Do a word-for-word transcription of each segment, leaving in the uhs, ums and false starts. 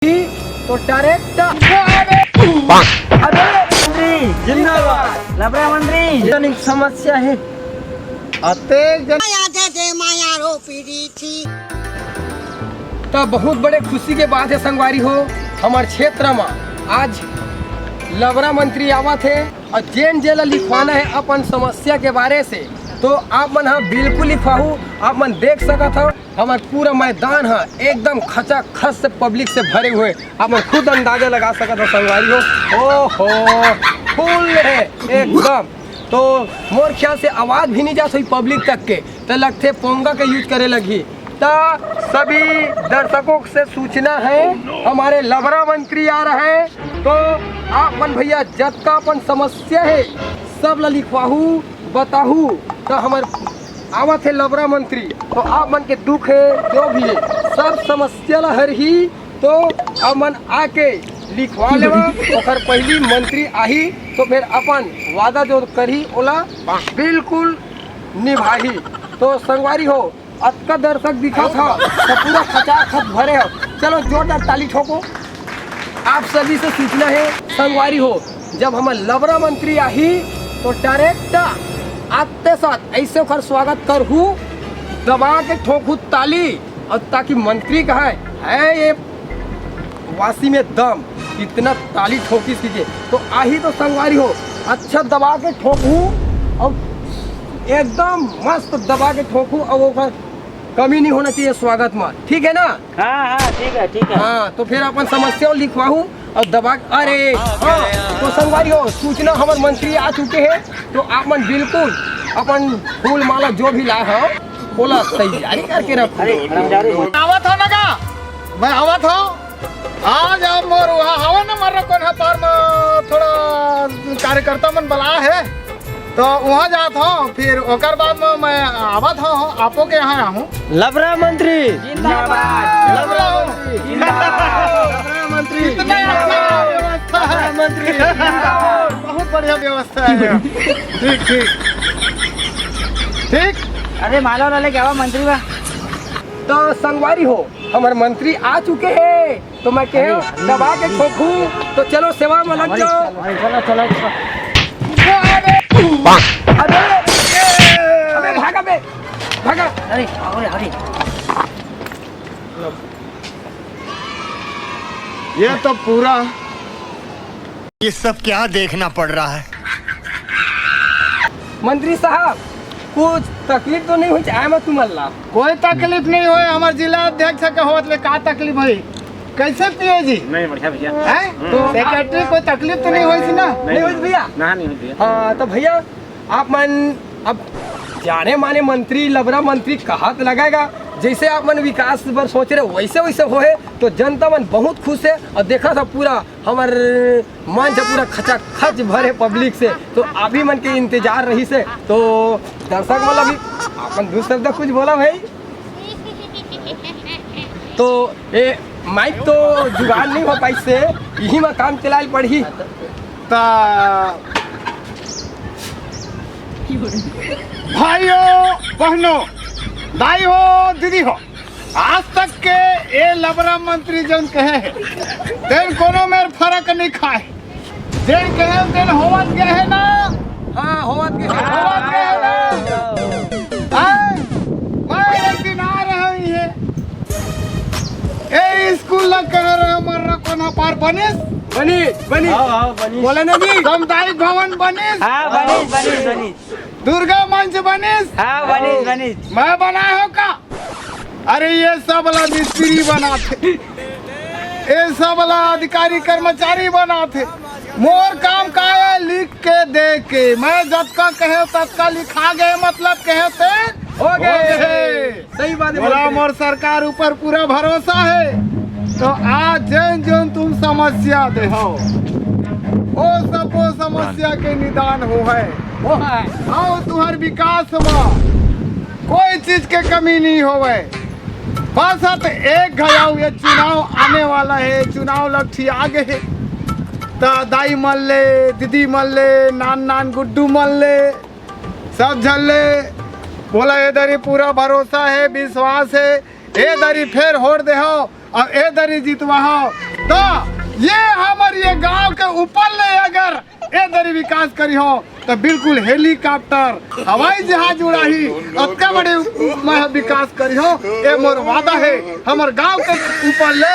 तो डायरेक्ट अबे मंत्री जिंदाबाद। लबरा मंत्री। जन समस्या है। अतेक जन माया दे दे माया रो पीड़ी थी। त बहुत बड़े खुशी के बात है संगवारी हो, हमर क्षेत्र म आज लबरा मंत्री आवत हे और जेन जेला लिखवाना है अपन समस्या के बारे से, तो आप मन ह बिल्कुल लिखवाहू। आप मन देख सकत हव, हमर पूरा मैदान ह एकदम खचाखच से पब्लिक से भरे हुए, आप मन खुद अंदाजा लगा सकत हव संगवारी हो। ओहो, फुल है एकदम। तो मोर ख्याल से आवाज भी नहीं जात होई पब्लिक तक के, तो लगथे पोंगा के यूज करे लगही। त सभी दर्शकों से सूचना है, हमारे लबरा मंत्री आ रहे हैं, तो आप मन भैया जतका अपन समस्या है सब ला लिखवाहू, बताहू। त हमर आवत है लबरा मंत्री, तो आप मन के दुख है जो भी है सब समस्या ला हरही। तो आप मन आके लिखवा लेवा, ओकर पहली मंत्री आही तो फिर अपन वादा जो करही ओला बिल्कुल निभाही। तो संगवारी हो, अतका दर्शक दिखत ह, तो पूरा खचाखच भरे हो। चलो जोरदार ताली ठोको। आप सभी से सूचना है संगवारी हो, जब हमर लबरा मंत्री आही तो डायरेक्ट आते साथ ऐसे ओकर स्वागत करहू, दबा के ठोकहू ताली, और ताकि मंत्री कहे है ये वासी में दम, इतना ताली ठोकिस कीजिए। तो आही तो संगवारी हो, अच्छा दबा के ठोकहू और एकदम मस्त दबा के ठोकहू और ओकर कमी नहीं होना चाहिए स्वागत में, ठीक है ना? हाँ, हाँ, ठीक है, ठीक है। हाँ, तो फिर अपन समस्या लिखवाहू और दबा, अरे हाँ, तो संगवारी हो, सूचना हमर मंत्री आ चुके हैं, तो आप मन बिल्कुल अपन फूल माला जो भी लाए हो, ओला तैयारी करके रखो। अरे, कर्मचारी हो। आवत हो ना का? मैं आवत हो। आज आप मोर वहाँ हवा न मर कोन ह पार में थोड़ा कार्यकर्ता मन बला है, तो वहाँ जात हो, फिर ओकर बाद में मैं आवत हो आपो के यहाँ आहूँ। लबरा मंत्री जिंदाबाद। लबरा मंत्री जिंदाबाद। लबरा मंत्री कितना अच्छा व्यवस्था है। लबरा मंत्री जिंदाबाद। बहुत बढ़िया व्यवस्था है। ठीक, ठीक, ठीक। अरे माला वाला लेके आवा मंत्री बा। तो संगवारी हो, हमर मंत्री आ चुके हैं, तो मैं कहे अरे, दबा के ठोकू, तो चलो सेवा में लग जाओ। अरे, चलो, चलो, चलो। अबे, अबे भागा बे, भागा। अरे, अरे, अरे। ये तो पूरा ये सब क्या देखना पड़ रहा है? मंत्री साहब, कुछ तकलीफ तो नहीं हुई आए में तुमन ला? कोई तकलीफ नहीं होय। हमार जिला अध्यक्ष के होत ले का तकलीफ होई? कैसे पिए जी? नहीं, बढ़िया भैया। हैं? हम्म। तो सेक्रेटरी कोई तकलीफ तो नहीं होई थी ना? नहीं, नहीं हुई भैया? ना, नहीं हुई भैया। हाँ, तो भैया आप मन अब जाने माने मंत्री, लबरा मंत्री कहा तो लगेगा, जैसे आप मन विकास पर सोच रहे वैसे वैसे होए, तो जनता मन बहुत खुश है। और देखा था पूरा हमर मंच पूरा खचाखच भरे पब्लिक से, तो अभी मन के इंतजार रही से। तो दर्शक वाला भी अपन दू शब्द कुछ बोला भाई। तो ए माइक तो जुगाड़ नहीं हो पाई से, यही में काम चलाए पड़ही। ता भाइयों, बहनों, दाई हो, दीदी हो, आज तक के ए लबरा मंत्री जन कहे हैं, तेन कोनो मेर फर्क नहीं खाए। जेन कहे तेन होवत गए है ना? हाँ, होवत गए। होवत गए है ना? हाँ, मैं एक दिन आ रहा हूँ ये। ए स्कूल ला कह रहा मर रहा कोना पार बनिस? बनी, बनी। हाँ, हाँ, बनी। बोले ना जी? सामुदायिक भवन बनिस? हाँ, बनिस, बनिस, बनिस। दुर्गा मंच बनिस? हाँ, बनिस, बनिस। मैं बनाए हो का? अरे ये सब ला मिस्त्री बनाथे, ये सब ला अधिकारी कर्मचारी बनाथे। मोर काम का है, लिख के दे के मैं जतका कहे ततका लिखा गए, मतलब कहे ते हो गए। सही बात है, बोला मंत्री। मोर सरकार ऊपर पूरा भरोसा है, तो आज जन जन तुम समस्या दे हो, वो सब वो समस्या के निदान हो है। वो है। आओ तुम्हार विकास हुआ, कोई चीज के कमी नहीं होवे। बस अब एक घयाव ये चुनाव आने वाला है, चुनाव लग आगे है। त दाई मन ले, दीदी मन ले, नान नान गुड्डू मन ले, सब झन ले बोला, ए दरी पूरा भरोसा है, विश्वास है, ए दरी फेर होड़ देहो। अब ए दरी जितवाहो, तो ये हमर ये गांव के ऊपर ले अगर ए दरी विकास करिहो तो बिल्कुल हेलीकॉप्टर, हवाई जहाज उड़ाही, अतका बड़े मैं विकास करिहो। ए मोर वादा हे, हमर गांव के ऊपर ले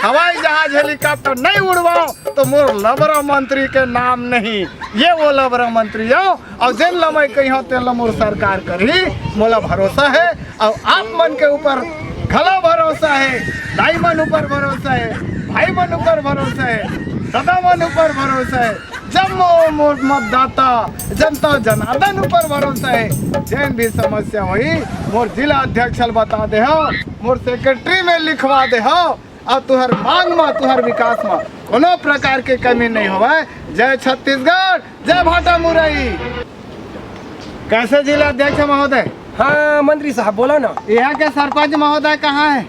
हवाई जहाज, हेलीकॉप्टर नहीं उड़वाओ तो मोर लबरा मंत्री के नाम नहीं। ये वो लबरा मंत्री हो, अउ जेन ल मैं कहिहौं, तेन ल मोर सरकार करही, मोला भरोसा हे। अउ आप मन के ऊपर घलो भरोसा हे, दाई मन ऊपर भरोसा हे, भाई मन ऊपर भरोसा हे, दादा मन ऊपर भरोसा हे, जम्मो मोर मतदाता, जनता जनार्दन ऊपर भरोसा हे। जेन भी समस्या होही, मोर जिला अध्यक्ष ल बता देहव, मोर सेक्रेटरी में लिखवा देहव, अउ तुहर मांग म, तुहर विकास म कोनो प्रकार के कमी नहीं होवय। जय छत्तीसगढ़, जय भाटा मुरई। कैसे जिला अध्यक्ष महोदय? हाँ मंत्री साहब, बोला ना। यहाँ के सरपंच महोदय कहाँ है?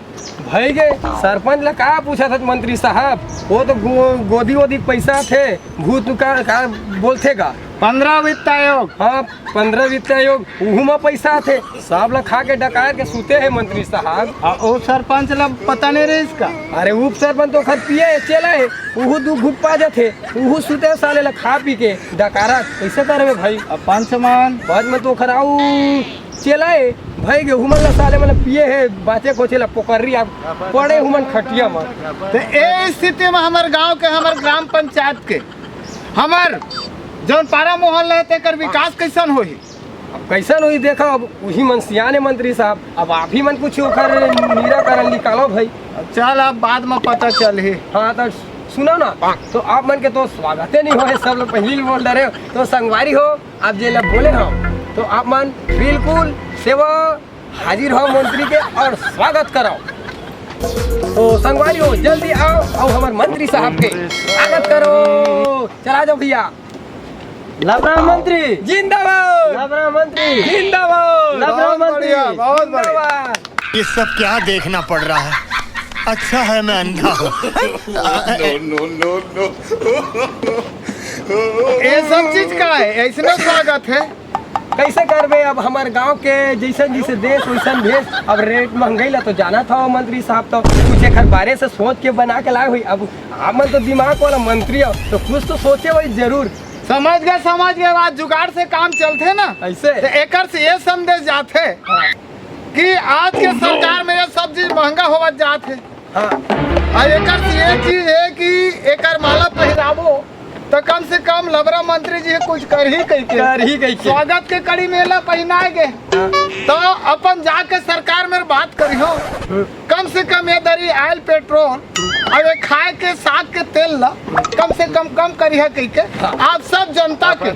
भाई के सरपंच ला का पूछत हस मंत्री साहब? वो तो गो-, गोदी वोदी पैसा थे, भूत का, का बोलथे का? पंद्रह वित्त आयोग। हाँ, पंद्रह वित्त आयोग, उहू म पैसा आथे, सब ला खा के डकार के सुते हे मंत्री साहब। आ, ओ सरपंच ला पता नहीं रहिस का? अरे उप सरपंच तो खर पिए हे, चेला हे, उहू दू घूंट पा जाथे, उहू सुते साले ला खा पी के डकारा, कैसे करबे भाई? अब पंच मन? पंच मन तो खर आऊ चेला हे, भाई गे उमन ला साले मन ला पिए हे, बाचे कोचे ला पोकर्री, अब पड़े उमन खटिया म। ते ए स्थिति में हमर गांव के, हमर ग्राम पंचायत के, हमर जौन पारा मोहल्ला हे, तेकर विकास कैसन होही? अब कैसन होही, देखा, अब उही मन सियाने मंत्री साहब, अब आप ही मन कुछ ओखर निराकरण निकालो भाई। अब चल, अब बाद में पता चलही। हाँ, तो सुनो ना, तो आप मन के तो स्वागते नहीं होए, सब लोग पहली बोल डरे। तो संगवारी हो, आप जे ला बोले हो, तो आप मन बिल्कुल सेवा हाजिर हो मंत्री के और स्वागत करो। तो संगवारी हो, जल्दी आओ और हमारे मंत्री साहब के स्वागत करो। चला जाओ भैया। लबरा मंत्री जिंदाबाद। लबरा मंत्री जिंदाबाद। लबरा बहुत मंत्री बढ़िया, बहुत बढ़िया। जिंदाबाद। ये सब क्या देखना पड़ रहा है? अच्छा है मैं अंधा हूँ। No, no, no, no। ये सब चीज का है, ऐसने स्वागत है। कैसे करबे अब, हमार गांव के जैसन जैसे देश वैसन भेष। अब रेट महंगाई ला तो जाना था मंत्री साहब, तो कुछ एकर बारे से सोच के बना के लाए हुई। अब हमन तो दिमाग वाला मंत्री हो, तो कुछ तो सोचे वही जरूर। समझ गए, समझ गए, बात जुगाड़ से काम चलथे ना। ऐसे? तो एकर से ये संदेश जाथे कि आज के सरकार में ये सब चीज महंगा होवत जात हे। हाँ। और एकर से ये चीज है कि एकर माला पहिराबो तो कम से कम लबरा मंत्री जी कुछ करही कहिके। करही कहिके। स्वागत के कड़ी में ला पहिनाए गे। हाँ। तो अपन जाके सरकार में बात करिहो, कम से कम ये दरी आयल पेट्रोल और ये खाए के साग के तेल ला कम से कम कम करिहा कहिके। हाँ। आप सब जनता के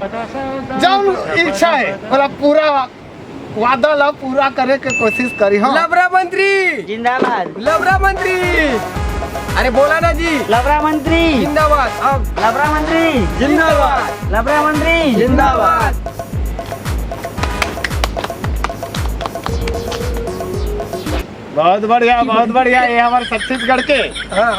जौन इच्छा है, बोला, पूरा वादा ला पूरा करे के कोशिश करिहो। लबरा मंत्री जिंदाबाद। लबरा मंत्री, अरे बोला ना जी। लबरा मंत्री जिंदाबाद। अब लबरा मंत्री जिंदाबाद। लबरा मंत्री जिंदाबाद। बहुत बढ़िया, बहुत बढ़िया। ये हमारे छत्तीसगढ़ के हाँ।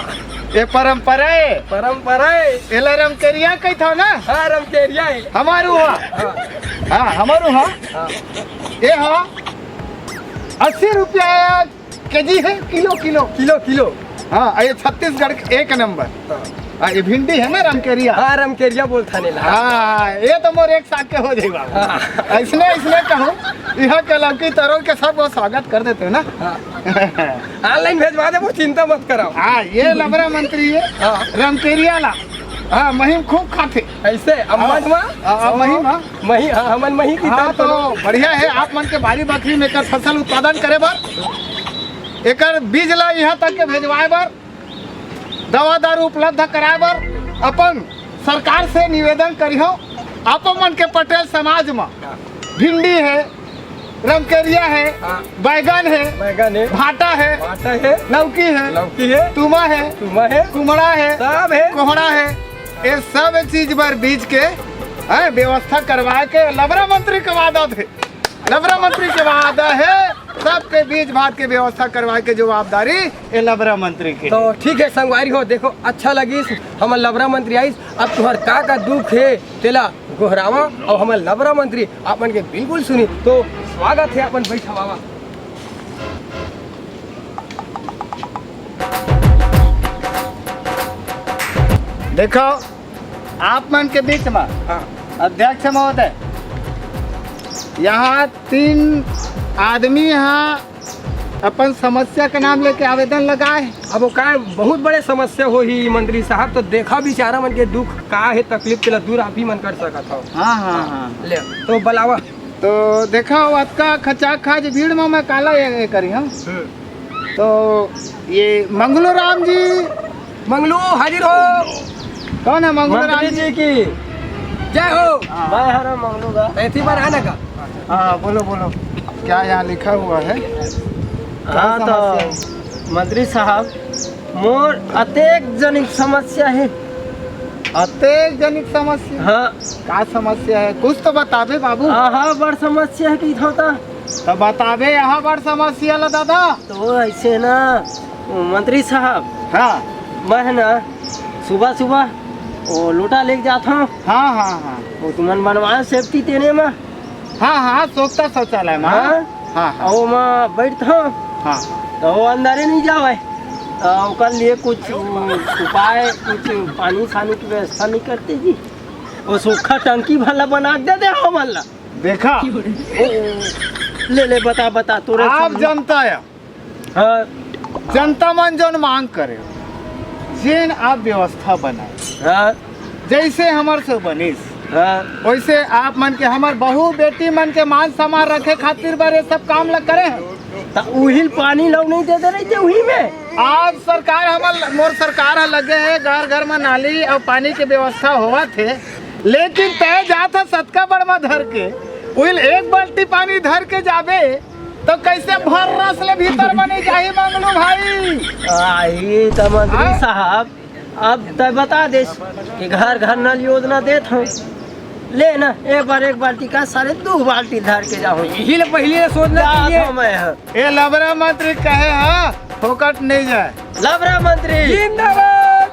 ये परंपरा है। परंपरा है। एला रमकेरिया कहिथव ना? हाँ, रमकेरिया है। हमारू हा। हाँ। हाँ, हमारू हा। हाँ। ये हा अस्सी रुपया केजी है, किलो, किलो। Kilo, kilo. हाँ, ये छत्तीसगढ़ के एक नंबर। हाँ। हाँ, ये भिंडी है ना, रमकेरिया? हाँ, रमकेरिया बोलथन एला। हाँ, ये तो मोर एक साग के हो जाई बाबू। हाँ। ऐसने, ऐसने कहूँ, यहाँ के लौकी तरोई के सब वो स्वागत कर देते हैं ना। हाँ। ऑनलाइन भेजवा देबो, चिंता मत कराओ। हाँ, ये लबरा मंत्री है, हाँ। रमकेरिया ला। हाँ, महीम खूब खाथे। ऐसे, अम्मा हाँ। जमा? हाँ, हाँ, महीम, हाँ। मही, हाँ, हमन मही की हाँ, तरफ तो बढ़िया है, आप मन के बारी बखरी में एकर फसल उत्पादन करे बर, एकर बीज ला यहाँ तक के भेजवाए बर, दवा दारू उपलब्ध कराए बर अपन सरकार से निवेदन करिहो। आप मन के पटेल समाज म भिंडी है, रमकेरिया है, हाँ। बैगन है, बैगन है। भाटा है, भाटा है। लौकी है, लौकी है। तुमा है, तुमा है। कुमड़ा है, सब है। कोहड़ा है। ये सब चीज बर बीज के, हैं, व्यवस्था करवाए के लबरा मंत्री के वादा थे। लबरा मंत्री के वादा है, सबके बीज भात के व्यवस्था करवाए के जवाबदारी ये लबरा मंत्री के। तो ठीक है संगवारी हो, देखो अच्छा लगिस हमर लबरा मंत्री आइस। अब तुहर का का दुख है तेला गोहरावा और हमर लबरा मंत्री आप मन के बिल्कुल सुनी। तो स्वागत है, अपन बैठवावा। देखो, आप मन के बीच में हाँ। अध्यक्ष महोदय, यहाँ तीन आदमी यहाँ अपन समस्या के नाम लेके आवेदन लगाए। अब वो का बहुत बड़े समस्या होही मंत्री साहब, तो देखा बेचारा मन के दुख का हे, तकलीफ, तेला दूर आप ही मन कर सकत हो। हाँ, हाँ, हाँ। ले, तो बुलावा। तो देखा, अतका खचाखच भीड़ में मैं काला ये, ये करी हूँ। हम्म। तो ये मंगलू राम जी। मंगलू हाजिर हो। कौन है मंगलू राम मंत्री जी? जी की जय हो। हाँ। मैं हरा मंगलू का। तो इसी बार आना का? हाँ, बोलो, बोलो, क्या यहाँ लिखा हुआ है? क्या हाँ, तो समस्या है? मंत्री साहब, मोर अतेक जनिक समस्या है। अतेक जनिक समस्या? हाँ। का समस्या है? कुछ तो बताबे बाबू। हाँ, हाँ, बड़ समस्या है कि थोता। तो बताबे यहाँ बड़ समस्या ला दादा। तो ऐसे ना, मंत्री साहब, हाँ। मैं है ना, सुबह सुबह वो लोटा लेके जात हूँ। हाँ, हाँ, हाँ। वो तुमन बनवाए सेफ्टी तेने में। हाँ, हाँ, सोखता शौचालय में। हाँ? हाँ, हाँ। वो मैं बैठता हूँ। हाँ। तो वो अंदर ही नहीं जावे। तो ओकर लिए कुछ उपाय, कुछ पानी सानी की व्यवस्था नहीं करते जी? वो सूखा टंकी भला बना के दे दे हो भला। देखा? ओ, ले, ले, बता, बता, तोरे आप समझ- जनता है। हाँ। जनता मन जोन मांग करे, जेन आप व्यवस्था बनाए, हाँ। जैसे हमर से बनिस, हाँ। वैसे आप मन के, हमर बहू बेटी मन के मान सम्मान रखे खातिर बर ये सब काम ला करे हैं। त उहिल पानी लो नहीं दे दे रही थे उही में। आज सरकार हमर, मोर सरकार ह लगे है, घर घर में नाली और पानी के व्यवस्था होवत है, लेकिन तय जात है सतका बड़ में धर के, उहिल एक बाल्टी पानी धर के जाबे तो कैसे भर रस ले भीतर बने जाही मंगलू भाई? आई त मंत्री हाँ? साहब, अब तय बता देस कि घर घर नल योजना देत हूँ, ले ना, एक बार एक बाल्टी का सारे दो बाल्टी धर के जाओ। यही ले पहले ले सोचना जात चाहिए। हूँ मैं, हाँ। ये लबरा मंत्री कहे, हाँ, फोकट नहीं जाए। लबरा मंत्री जिंदाबाद।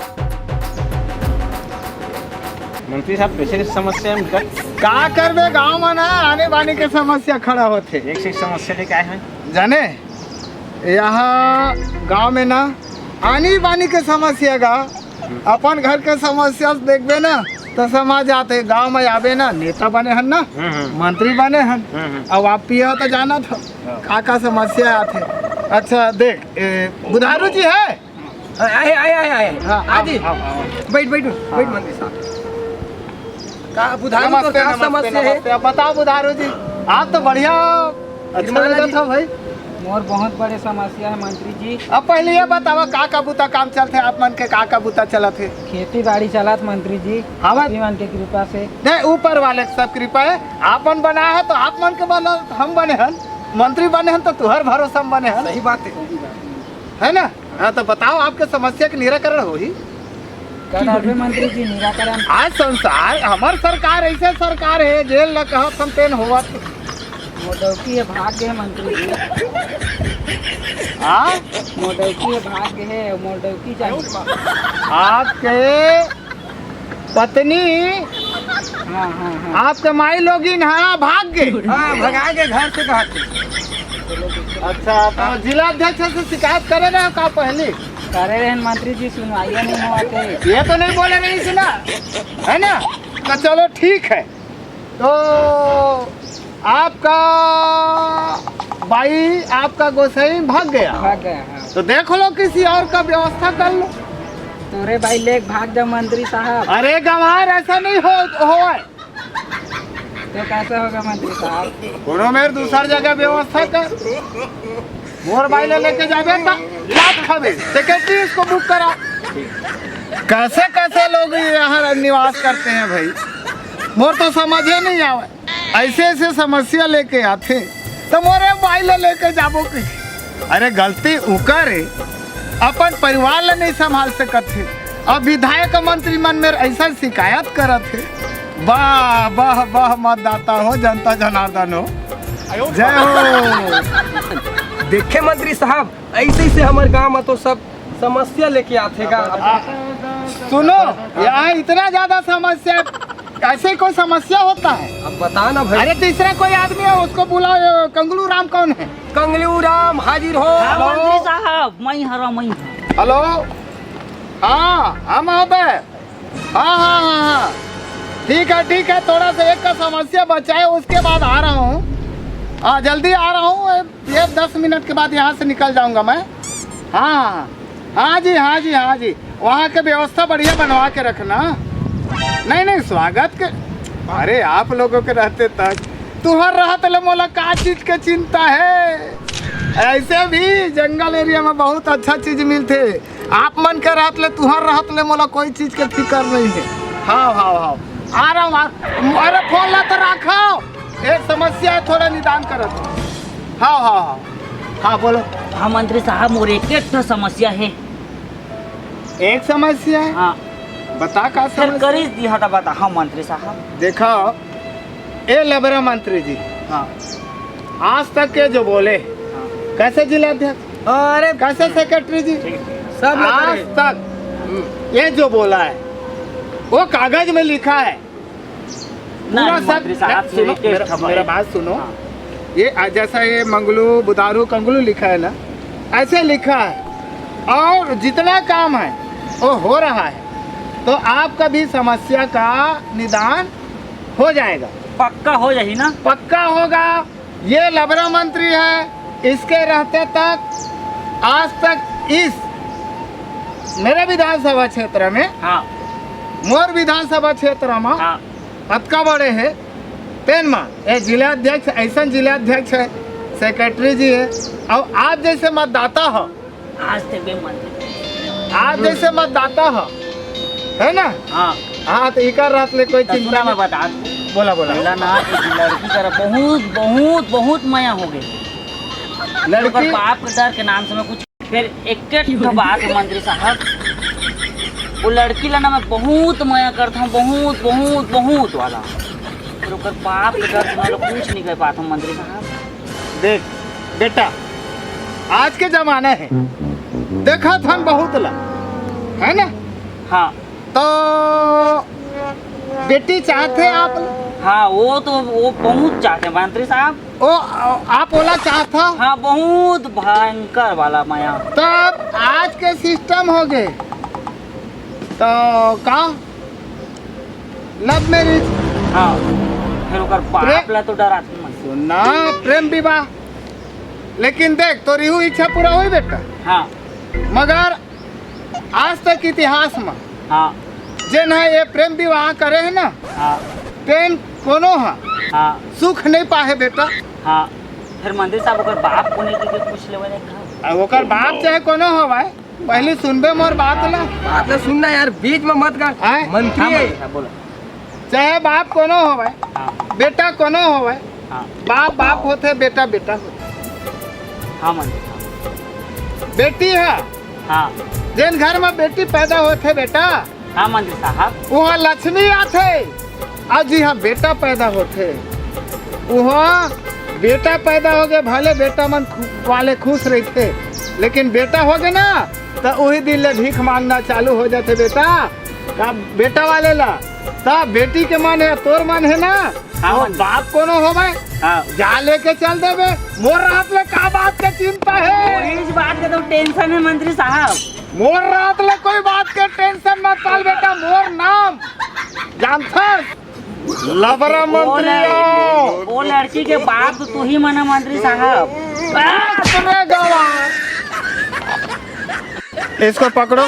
मंत्री साहब, कैसे समस्या है उनका? का करबे, गांव में ना आनी बानी के समस्या खड़ा होथे। एक से एक समस्या लेके आए हैं। जाने, यहाँ गांव में ना आनी बानी के समस्या गा, अपन घर के समस्या देखबे ना तो समझ आते। गांव में आबे ना, नेता बने हन ना, हम्म, हम्म। मंत्री बने हन। हम्म, हम्म। अब आप पिया तो जाना था हाँ। का का समस्या आथे। अच्छा देख, ए, बुधारू जी है? आए, आए, आए, आए। हाँ, आ आओ, जी। आओ, आओ। बैठ, बैठ, बैठ, हाँ। मंत्री साहब। का बुधारू तो नमस्ते, का नमस्ते, समस्या है? नमस्ते। अब बताओ बुधारू जी, आप तो बढ़िया, अच्छा निर्मला लगा जी। था भाई। मोर बहुत बड़े समस्या है मंत्री जी। अब पहले ये बतावा, का का बुता काम चलथे, आप मन के का का बुता चलत है? खेती बाड़ी चलत मंत्री जी, हाँ, बस। आप ही मन के कृपा से। नहीं, ऊपर वाले के सब कृपा है। आप मन बना है तो आप मन के बना, हम बने हन, मंत्री बने हन तो तुहर भरोसा में बने हन। सही बात है। है ना? हाँ, तो बताओ, आपके समस्या के निराकरण होही? का करबे मंत्री जी, निराकरण? आज संसार, हमर सरकार ऐसे सरकार है, जेल न कहत हम तेन होवत। मोर डौकी है, भाग गए मंत्री जी। हाँ? मोर डौकी है, भाग गए है, मोर डौकी चाहिए। आपके पत्नी हाँ, हाँ, हाँ। आपके माई लोगिन हा भाग गए। हाँ, भगा के घर से कहा थे। अच्छा, तो जिला अध्यक्ष से शिकायत करे रहे का पहले? करे रहे मंत्री जी, सुनवाइया नहीं हुआ थे। ये तो नहीं बोले रही थी ना, है ना? तो चलो ठीक है। तो आपका बाई, आपका गोसाई भाग गया। भाग गया, हाँ। तो देख लो, किसी और का व्यवस्था कर लो। तोरे बाई लेके भाग जा मंत्री साहब। अरे गंवार, ऐसा नहीं हो, होए। तो कैसे होगा मंत्री साहब? कोनो मेर दूसर जगह व्यवस्था कर। मोर बाई ले लेके जाबे त लात खाबे। सेक्रेटरी, इसको बुक करा। कैसे कैसे लोग यहाँ निवास करते हैं भाई, मोर तो समझे नहीं आवे। ऐसे ऐसे समस्या लेके आथे तो मोरे बाई ले लेके जाबो कि? अरे गलती उकर है, अपन परिवार ला नहीं संभाल सकत थे, अब विधायक मंत्री मन मेर ऐसा शिकायत करत है। वाह वाह वाह, मतदाता हो, जनता जनार्दन हो, जय हो। देखे मंत्री साहब, ऐसे ऐसे हमर गांव में तो सब समस्या लेके आथे का। आ, सुनो, यहाँ इतना ज्यादा समस्या, ऐसे कोई समस्या होता है? अब बता ना भाई। अरे तीसरा कोई आदमी है, उसको बुलाओ। ये कंगलू राम कौन है? कंगलू राम हाजिर हो। हाँ, हेलो। मंत्री साहब, मैं हरा, मैं हरा। हेलो, हाँ, हाँ महोदय, हाँ, हाँ, हाँ, हाँ। ठीक है, ठीक है, थोड़ा सा एक का समस्या बचा है, उसके बाद आ रहा हूँ। हाँ, जल्दी आ रहा हूँ, ये दस मिनट के बाद यहाँ से निकल जाऊँगा मैं। हाँ, हाँ, हाँ जी, हाँ जी, हाँ जी। वहाँ के व्यवस्था बढ़िया बनवा के रखना। नहीं, नहीं, स्वागत के, अरे, आप लोगों के रहते तक, तुहर रहत ले मोला का चीज के चिंता है? ऐसे भी जंगल एरिया में बहुत अच्छा चीज मिलथे। आप मन के रहत ले, तुहर रहत ले मोला कोई चीज के फिकर नहीं है। हाँ, हाँ, हाँ, आ रहा हूँ, आ, अरे, फोन ला तो रखो, एक समस्या है, थोड़ा निदान करो। हाँ, हाँ, हाँ, हाँ, बोलो। हाँ मंत्री साहब, मोर एक एक ठो समस्या है। एक समस्या है? हाँ। बता का फिर समस्या? करीस दिहा था, बता। हाँ मंत्री साहब। देखो, ए लबरा मंत्री जी, हाँ। आज तक के जो बोले, हाँ। कैसे जिलाध्यक्ष, अरे कैसे सेक्रेटरी जी, ठीक, ठीक। सब लोग आज करे। तक ये जो बोला है, वो कागज में लिखा है। पूरा नहीं, सब मंत्री साहब, नहीं, सुनो, मेरे एक मेरा, ठो मेरा बात। बात सुनो। हाँ। ये, आ, जैसा ये मंगलू, बुधारू, कंगलू लिखा है ना, ऐसे लिखा है। और जितना काम है, वो हो रहा है, तो आपका भी समस्या का निदान हो जाएगा। पक्का हो जाही ना? पक्का होगा। ये लबरा मंत्री है, इसके रहते तक, आज तक इस मेरे विधानसभा क्षेत्र में, हाँ। मोर विधानसभा क्षेत्र में, हाँ। अतका बड़े है, तेन मा ये जिलाध्यक्ष, ऐसन जिलाध्यक्ष है, सेक्रेटरी जी है, और आप जैसे मतदाता हो, आज तक भी मंत्री। आप जैसे मतदाता हो, है ना? हाँ। हाँ, तो इकर रहत ले कोई तो चिंता सुना, मैं नहीं। बता दूं। बोला, बोला। बोला ना, एक लड़की करा बहुत, बहुत, बहुत मया हो गई। लड़की? ओकर बाप के डर के नाम से मैं कुछ, फिर एक एक ठो बात है मंत्री साहब, वो लड़की ला ना मैं बहुत मया करता हूँ, बहुत, बहुत, बहुत वाला। फिर ओकर बाप के डर से मैं कुछ नहीं कर पाता हूँ मंत्री साहब। देख बेटा, आज के जमाना है, देखत हन बहुत ला, है ना? हाँ। तो बेटी चाहते आप? हाँ, वो तो, वो बहुत चाहते हैं मंत्री साहब। ओ, आप ओला चाहत हो? हाँ, बहुत भयंकर वाला मया। तब आज के सिस्टम हो गए, तो का लव मैरिज? हाँ, फिर ओकर बाप प्रे- ला तो डरात मन। सुना, प्रेम विवाह। लेकिन देख, तोर इहू इच्छा पूरा होई बेटा। हाँ। मगर आज तक इतिहास में, हाँ। जेन ह ये प्रेम विवाह करे है ना, हाँ। तेन कोनो ह हाँ। सुख नहीं पाहे बेटा। हाँ। फिर मंत्री साहब, ओकर बाप कोन हे कि पूछ लेवे नहीं का? अब ओकर बाप चाहे कोनो होवे, पहली सुनबे मोर बात ला। बात ला सुनना यार, बीच में मत कर। आय? मंत्री हाँ, है। मंत्री साहब, बोलो। चाहे बाप कोनो होवे, हाँ। बेटा कोनो होवे, हाँ। बाप बाप होथे, बेटा बेटा होथे। हाँ मंत्री साहब। बेटी है, हाँ। जेन घर में बेटी पैदा होथे बेटा, हाँ मंत्री साहब। वहाँ लक्ष्मी आथे, और जी हाँ, बेटा पैदा होथे, वहाँ बेटा पैदा हो गए, भले बेटा मन खु-, वाले खुश रहते, लेकिन बेटा हो गए ना, तो वही दिन ले भीख मांगना चालू हो जाते बेटा। का बेटा वाले ला, तब बेटी के मन है, तोर मन है ना, हाँ, और मन। बाप कोनो होवे, हाँ। जा लेके चल देबे। मोर रहत ले का बात के चिंता है? इस बात के तो टेंशन है मंत्री साहब। मोर रहत ले कोई बात के टेंशन मत पाल बेटा, मोर नाम जानथस लबरा वो मंत्री लड़-, हो। वो लड़की के बाप तो तू ही मना मंत्री साहब। आ, सुने गवा। इसको पकड़ो।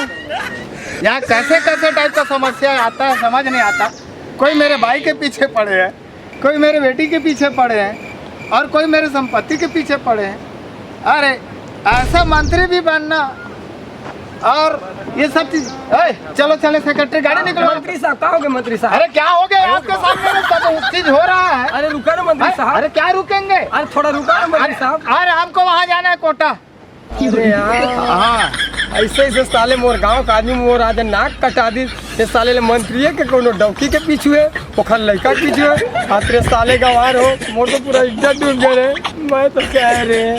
यहाँ कैसे कैसे टाइप का समस्या आता है, समझ नहीं आता। कोई मेरे भाई के पीछे पड़े है, कोई मेरे बेटी के पीछे पड़े हैं और कोई मेरे संपत्ति के पीछे पड़े हैं। अरे, ऐसा मंत्री भी बनना और ये सब चीज। ए, चलो चले सेक्रेटरी, गाड़ी निकलो। मंत्री साहब, का हो गए मंत्री साहब? अरे क्या हो गया? आपके सामने में सब चीज हो रहा है। अरे रुका ना मंत्री अरे, साहब। अरे क्या रुकेंगे? अरे थोड़ा रुका ना मंत्री अरे, साहब। अरे हमको वहाँ जाना है कोटा। अरे यार, हाँ। ऐसे ऐसे साले मोर गांव का आदमी मोर आज नाक कटा दी। ये साले ले मंत्री है कि कोनो डौकी के पीछू है, ओखर लड़का के पीछू है। हाँ, तेरे साले गवार हो, मोर तो पूरा इज्जत डूब गए रे। मैं तो कह रहे